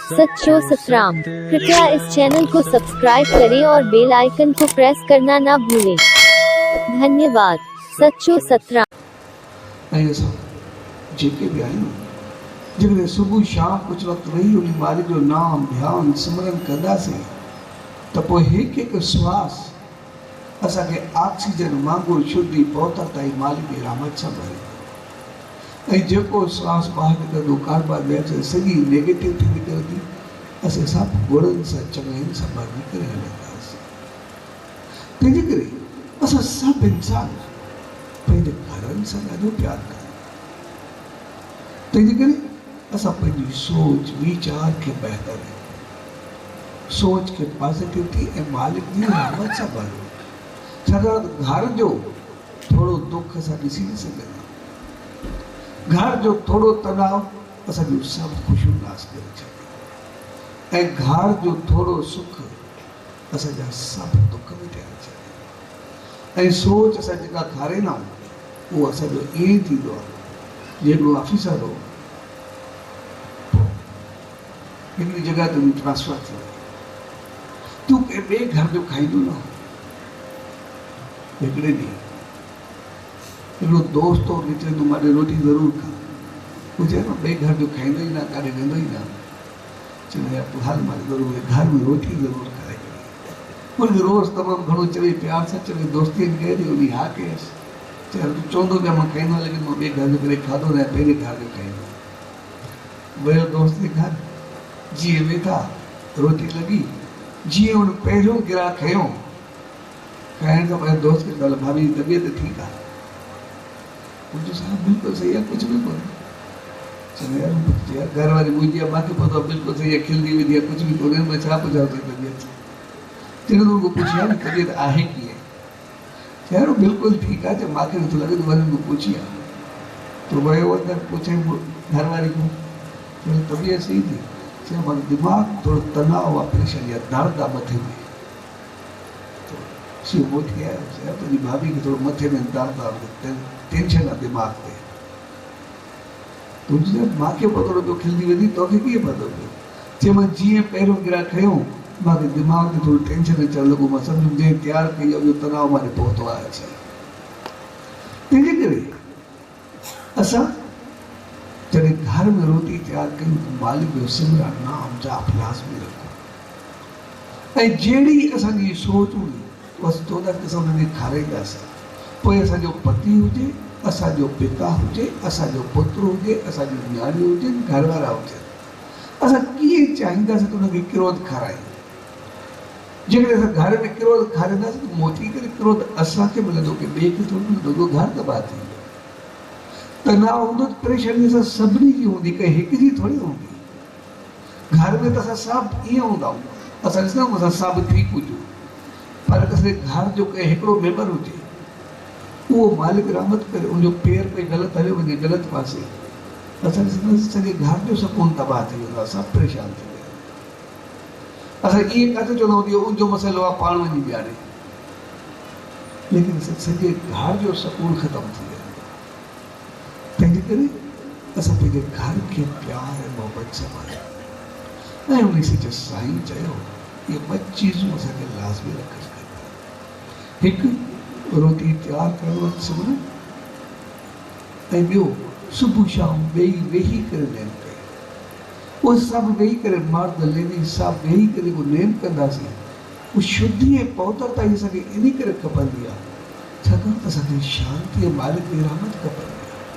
सच्चो सतराम। कृपया इस चैनल को सब्सक्राइब करें और बेल आइकन को प्रेस करना ना भूलें। धन्यवाद। सच्चो सतराम। ऐं असां जेके बि आहियूं, जेकॾहिं सुबुह शाम कुझु वक़्तु वेही उन मालिक जो नाम, ध्यानु, सिमरन कंदासीं त पोइ हिकु हिकु श्वास असांखे ऑक्सीजन वांगुरु शुद्धि पहुतण ताईं मालिक जी रहमत सां भरींदो। ऐं जेको श्वास ॿाहिरि निकिरंदो, कार्बन डाइऑक्साइड सॼी नेगेटिव थी निकिरंदी, असां सभु गुणनि सां चङाईनि सां भरिजी करे हलंदासीं। तंहिंजे करे असां सभु इंसान पंहिंजे घरनि सां ॾाढो प्यारु कयूं। तंहिंजे करे असां पंहिंजी सोच वीचार खे बहितर, सोच खे पॉज़िटिव थी ऐं मालिक जी रहमत सां भरियो। छाकाणि त घर जो थोरो दुख असां ॾिसी न सघंदा, घर जो थोरो तनाव असांजूं सभु ख़ुशियूं नास करे छॾे ऐं घर जो थोरो सुख असांजा सभु दुख मिटाए छॾे। ऐं सोच असां जेका खाराईंदा आहियूं उहो असांजो ईअं ई थींदो आहे। जेको ऑफिसर हो हिकिड़ी जॻह ते ट्रांसफर थी वई, तूं कंहिं ॿिए घर जो खाईंदो न। हिकिड़े ॾींहुं हिकिड़ो दोस्त हो, चए तूं मां ॾे रोटी ज़रूरु खा। उहो चए मां ॿिए घर जो खाईंदो ई न, काॾे वेंदो ई न। चए यार तूं हल मां ज़रूरु घर में रोटी ज़रूरु खाए। हुनखे रोज़ तमामु घणो चवे, प्यार सां चवे, दोस्ती कई, उन हा कयसि। चए तूं चवंदो पिया मां खाईंदो आहियां, लेकिन मां ॿिए घर जो कॾहिं खाधो न आहे, पंहिंजे घर जो खाईंदो। वियो दोस्त जे घर, जीअं वेठा, रोटी लॻी, जीअं हुन पहिरियों गिराह खयो, खाइण खां पोइ दोस्त खे चयो, भाभी जी तबीयत ठीकु आहे? हुन चयो, साहब बिल्कुलु सही आहे, कुझु बि कोन्हे। चयो यार घर वारी मुंहिंजी आहे, मूंखे पतो आहे बिल्कुलु सही आहे, खिलंदी वेंदी आहे, कुझु बि कोन्हे, मां छा पुछां तुंहिंजी तबीयत? चयो तूं पुछी आहे तबीयत आहे कीअं? चयो बिल्कुलु ठीकु आहे। चयो मूंखे नथो लॻे, तूं वञी पुछी आहे। तो वियो अंदरि, पुछे घर वारी खां, चयो तबीयत सही थी? चयो मूंखे दिमाग़ थोरो तनाव आहे, परेशानी आहे, दर्द आहे मथे में। तो मोटी आयो, चयो तुंहिंजी भाभी खे थोरो मथे में दर्द आहे, टेंशन आहे दिमाग़ ते। तुंहिंजी मूंखे पतो न पियो, खिलंदी वेंदी, तोखे कीअं पतो पियो? चयो मां जीअं पहिरियों गिराह खयो, मूंखे दिमाग़ ते थोरो टेंशन अचणु लॻो, मां सम्झुमि जंहिं तयारु कई आहे उहो तनाव मां पहुतो आहे अचे। तंहिंजे करे असां जॾहिं घर में रोटी तयारु कयूं त मालिक जो सिमरन नाम जाप लाज़मी रखूं ऐं जहिड़ी असांजी सोच हूंदी असां चवंदासीं त असां हुनखे खाराईंदासीं। पोइ असांजो पति हुजे, असांजो पिता हुजे, असांजो पुत्र हुजे, असांजी नियाणी हुजनि, घर वारा हुजनि, असां कीअं चाहींदासीं त हुनखे क्रोध खारायूं? जेकॾहिं असां घर में क्रोध खाराईंदासीं त मोटी करे क्रोध असांखे मिलंदो, की ॿिए खे थोरो मिलंदो, घर तबाह थी वेंदो। तनाव हूंदो त परेशानी असां सभिनी जी हूंदी, कंहिं हिकु जी थोरी हूंदी। घर में त असां सभु ईअं हूंदा आहियूं, असां ॾिसंदा आहियूं असां सभु ठीकु हुजूं, पर असांजे घर जो कंहिं हिकिड़ो मेंबर हुजे, उहो मालिक रहमत करे उनजो पेर कोई ग़लति हलियो वञे ग़लति पासे, असां ॾिसंदासीं सॼे घर जो सुकून तबाह थी वेंदो आहे, सभु परेशान थी वेंदा। असां ईअं काथे चवंदा आहियूं उनजो मसइलो आहे, पाण वञी ॾियारे, लेकिन सॼे घर जो सुकून ख़तमु थी वेंदो। तंहिंजे करे असां पंहिंजे घर खे प्यार ऐं मोहबत सां भरियूं। ऐं उन सचे साईं चयो, इहे ॿ चीज़ूं असांखे लाज़मी रखणु खपनि। हिकु रोटी तयारु करण वक़्तु सिमरन, ऐं ॿियो सुबुह शाम ॿई वेही करे नेम कयूं। उहो सभु वेही करे मर्द लेडीज़ सभु वेही करे उहो नेम कंदासीं। उहो शुद्धि ऐं पवित्रता असांखे इन करे खपंदी आहे, छाकाणि त असांखे शांति ऐं मालिक जी रहमत खपंदी।